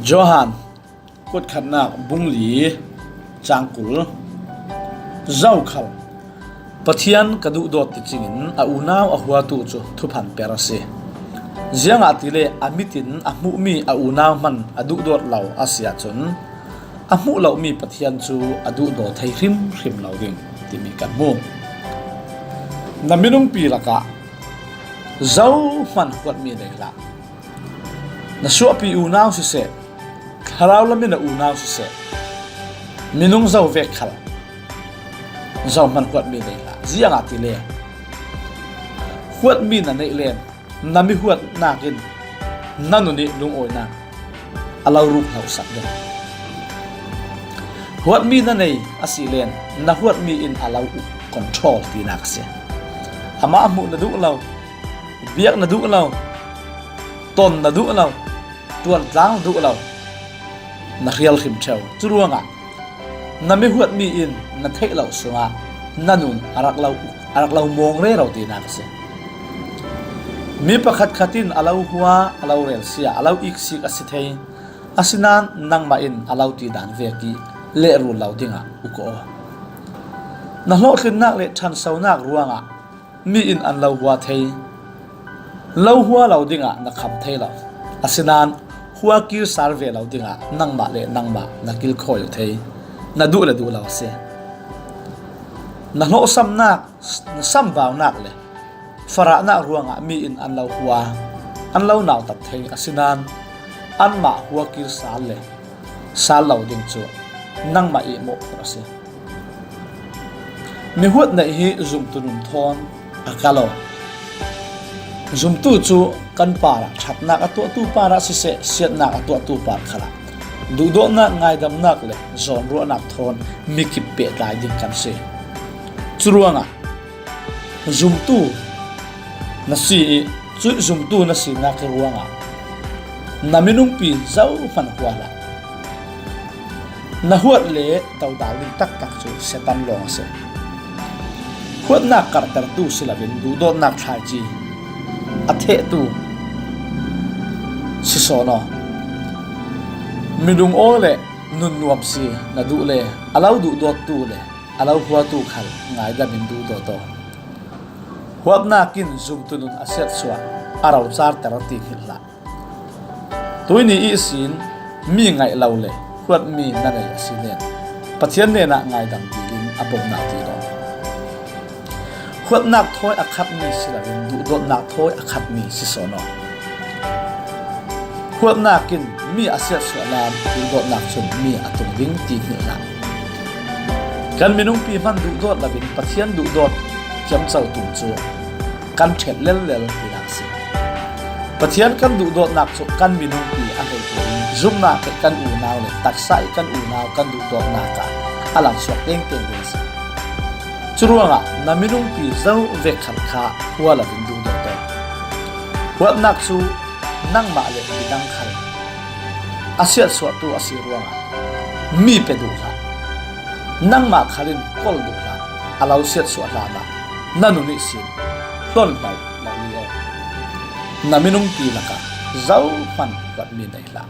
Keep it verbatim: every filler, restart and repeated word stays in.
Johan kutkhatnak bung li cang kul. Zokhal Pathian ka duhdawt ti cingin a unau a huatu cu thuphan per a si. Ziangahtile a mit in a hmuhmi a unau hman a duhdawt lo a si ahcun a hmuh lomi Pathian cu a duhdaw thei hrimhrim lo ding timi kan hmu. Na minungpi lakah zohman huatmi nei hlah. Na suahpi unau siseh, thlarau lamin a unau siseh, minung zo vek khal zohman huatmi nei hlah. Ziangahtile huatmi na neih len na mihuatnak in na nun i lungawinak a lo ruk hlosak ding. Huatmi na nei a si len na huatmi in a lo uk control tinak a si. Amah hmuh na duh lo, biak na duh lo, ton na duh lo, ṭuantlang na duh lo, na hrial hrim ṭheu. Curuangah na mihuatmi in na theih loh sungah na nun a rak lo, a rak lo mawng rero tinak a si. Mi pakhatkhat in a lo hua, a lo relsia, a lo iksik a si thei. Asinain nangmah in a lo tidan vek i lehrul lo dingah uk aw. Na hlawhtlinnak le ṭhansonak ruangah mi in an lo hua thei, lo hua lo dingah na kham thei lo. Asinain hua kir sal ve lo dingah nangmah le nangmah na kilkhawi uh thei, na duh le duh lo a si. Na hlawhsamnak, na samvaunak le farahnak ruangah mi in an lo hua, an lo nautat thei. Asinain anmah hua kir sal le sal lo ding cu nangmah i mawhphurh a si. Mihuat neih hi zumtu nun thawn a kal aw. Zumtu cu kan parah ṭhatnak a tuahtu parah siseh, siatnak a tuahtu par khalah duhdawtnak, ngaidamnak le zawnruahnak thawn mi kip pehtlai ding kan si. Curuangah zumtu na si i, cuih zumtu na sinak ruangah na minungpi zohman hua hlah. Na huat le dodal ding taktak cu Satan lawng a si. Huatnak karhtertu si loin duhdawtnak thlaici a thehtu si sawn aw. Minung aw le nunnuam si na duh le a lo duhdawttu le a lo huatu khal ngaidam in duhdawt aw. Huatnak in zumtu nun a siatsuah a rocarter ti hngilh hlah. Tuihni ihsin mi ngaih lo le huatmi na nei a si len Pathian hnenah ngaidam dingin a pomnak ti lo. Huatnak thawi a khatmi si loin duhdawtnak thawi a khatmi si sawn aw. Huatnak in mi a siatsuah nain duhdawtnak cun mi a tung ding ti hngilh hlah. Kan minungpi hman duhdawt loin Pathian duhdawt ciamco tum cu kan ṭhet lellel tinak a si. Pathian kan duhdawtnak cu kan minungpi a hleitu in zumhnak i kan unau le taksa i kan unau kan duhdawtnak ah a langsuak tengteng ding a si. Curuangah na minungpi zo vek khal kha hua loin duhdawt aw. Huatnak cu nangmah le midang khal a siatsuahtu a si ruangah mi pe duh hlah. Nangmah khal in kol duh hlah. A lo siatsuah hlanah na nun ihsin hlon hlo lo li aw. Na minungpi lakah zohman huatmi nei hlah.